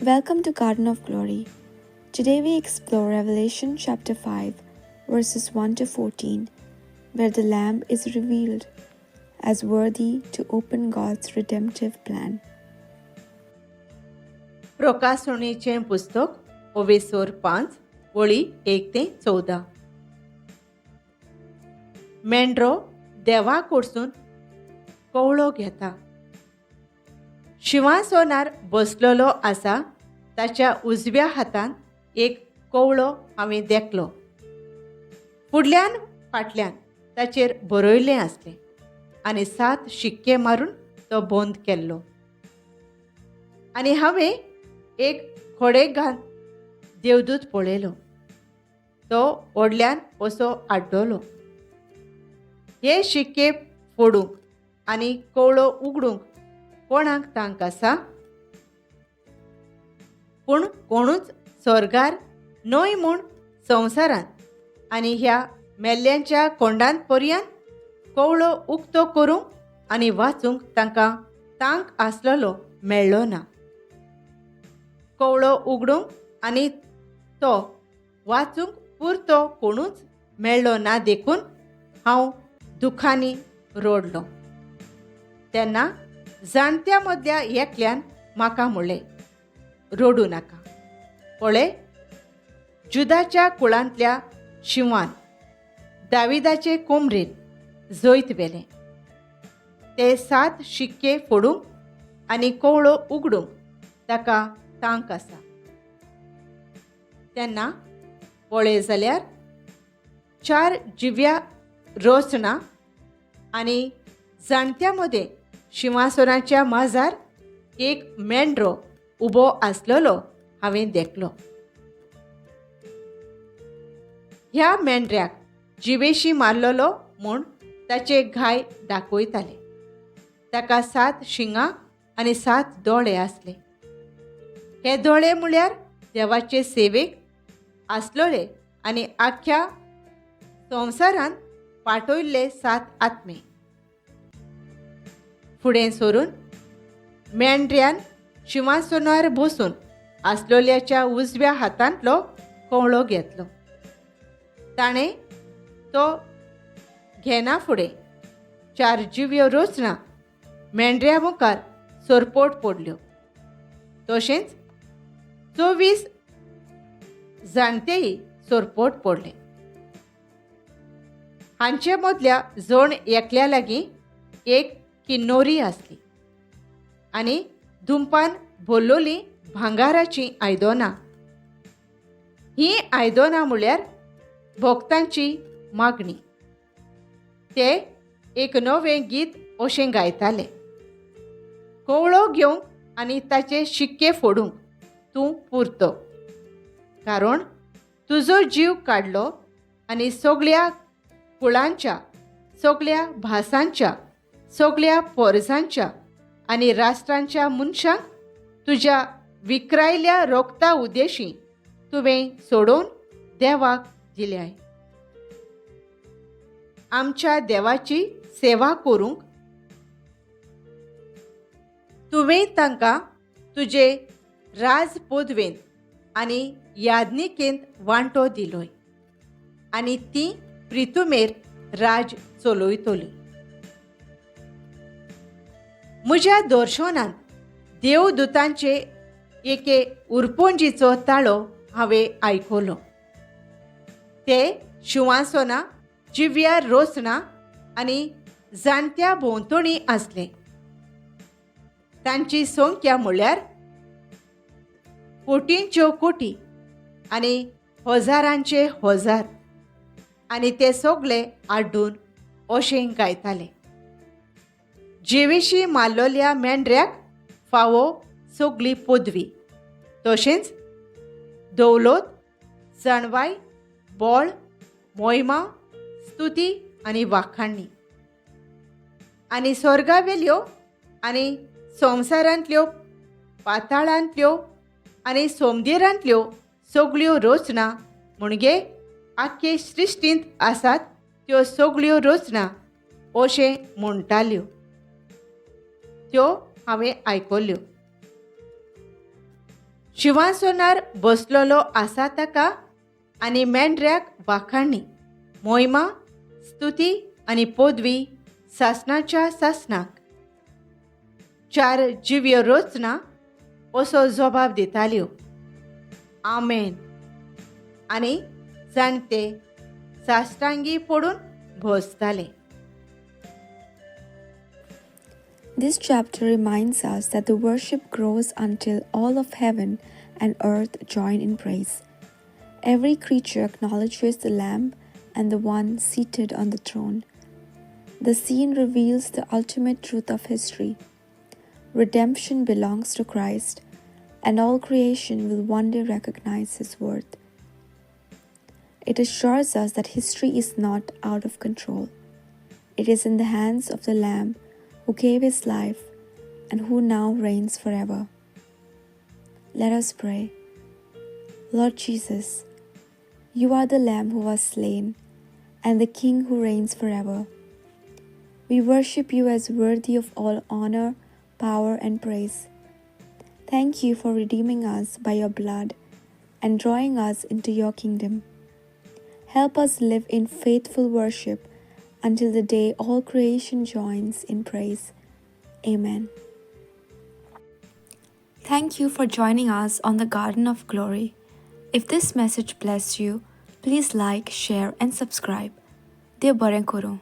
Welcome to Garden of Glory. Today we explore Revelation chapter 5, verses 1 to 14, where the Lamb is revealed as worthy to open God's redemptive plan. प्रकासणीचें पुस्तक ओवेसोर 5 वळी 1 ते 14. मेंढरो देवा कडसून कवळो घेता. शिंवासनार बसलेलो आसा ताच्या उजव्या हातान एक कवळो हांवें देखलो. फुडल्यान फाटल्यान ताचेर बरयल्लें आसलें आनी 7 शिक्के मारून तो बंद केल्लो. आनी हांवें एक खोडेगान देवदूत पळयलो. तो व्हडल्यान असो आड्डलो, हे शिक्के फोडूंक आनी कवळो उगडूंक कोणाक तांक आसा? पूण कोणूच स्वर्गार न्हय म्हूण संवसारांत आनी ह्या मेल्ल्यांच्या कोंडांत पर्यंत कवळो उक्तो करूंक आनी वाचूंक तांकां तांक आसलेलो मेळ्ळो ना. कवळो उगडूंक आनी तो वाचूंक पुरतो कोणूच मेळ्ळो ना, देखून हांव दुखांनी रडलो. तेन्ना जाणट्या मदल्या एकल्यान म्हाका म्हणलें, रडूं नाका. पळय, जुदाच्या कुळांतल्या शिंवान दाविदाचे कोमरेन जैत व्हेलें. ते 7 शिक्के फोडूंक आनी कवळो उगडूंक ताका तांक आसा. तेन्ना पळय जाल्यार 4 जिव्या रचना आनी जाणट्या मदें शिंवासनाच्या माजार एक मेंढरो उबो आसलेलो हांवें देखलो. ह्या मेंढऱ्याक जिवेशी मारलेलो म्हूण ताचे घाय दाखयताले. ताका 7 शिंगां आनी 7 दोळे आसले. हे दोळे म्हळ्यार देवाचे सेवेक आसलेले आनी आख्ख्या संवसारांत पाठयल्ले 7 आत्मे. फुडें सरून मेंढऱ्यान शिंवासनार बसून आसलेल्याच्या उजव्या हातांतलो कवळो घेतलो. ताणें तो घेना फुडें 4 जिव्यो रचना मेंढऱ्या मुखार सरपोट पडल्यो. तशेंच 24 जाणटेय सरपोट पडले. हांचे मदल्या जण एकल्या लागीं एक किन्नोरी आसली आनी धुंपान भरलोलीं भांगाराचीं आयदनां. हीं आयदनां म्हळ्यार भक्तांची मागणी. ते एक नवें गीत अशें गायताले, कवळो घेवंक आनी ताचे शिक्के फोडूंक तूं पुरतो, कारण तुजो जीव काडलो आनी सगळ्या कुळांच्या, सगळ्या भासांच्या, सगळ्या पोरसांच्या आनी राष्ट्रांच्या मनशांक तुज्या विक्रायल्या रोगता उद्देशी तुवें सोडोवन देवाक दिल्याय. आमच्या देवाची सेवा करूंक तुवें तांकां तुजे राज पदवेंत आनी याज्ञिकेंत वांटो दिलोय आनी ती प्रितुमेर राज चलयतली. म्हज्या दर्शनांत देवदूतांचे एके उरपोंजीचो ताळो हांवें आयकलो. ते शिंवासनां, जिव्या रोसणां आनी जाणट्या भोंवतणी आसले. तांची संख्या म्हळ्यार कोटींच्यो कोटी आनी हजारांचे हजार, आनी ते सगळे आड्डून अशें गायताले, जिवेशी मारलेल्या मेंढऱ्याक फावो सगळी पदवी, तशेंच दौलत, जाणवाय, बळ, मोहिमा, स्तुती आनी वाखाणणी. आनी स्वर्गावेल्यो आनी संवसारांतल्यो, पाताळांतल्यो आनी सोमदिरांतल्यो सगळ्यो रचना म्हणजे आख्खे सृश्टींत आसात त्यो सगळ्यो रचना अशें म्हणटाल्यो. त्यो हांवें आयकल्यो. शिंवासनार बसलेलो आसा ताका आनी मेंढऱ्याक वाखाणणी, मोहिमा, स्तुती आनी पदवी सासणाच्या सासणाक. चार जिव्यो रचना असो जबाब दिताल्यो, आमेन. आनी जाणटे साश्टांगी पडून भोसताले. This chapter reminds us that the worship grows until all of heaven and earth join in praise. Every creature acknowledges the Lamb and the one seated on the throne. The scene reveals the ultimate truth of history. Redemption belongs to Christ, and all creation will one day recognize his worth. It assures us that history is not out of control. It is in the hands of the Lamb who gave his life and who now reigns forever. Let us pray. Lord Jesus, you are the Lamb who was slain and the King who reigns forever. We worship you as worthy of all honor, power, and praise. Thank you for redeeming us by your blood and drawing us into your kingdom. Help us live in faithful worship until the day all creation joins in praise. Amen. Thank you for joining us on the Garden of Glory. If this message blessed you, please like, share, and subscribe. देव बरें करूं.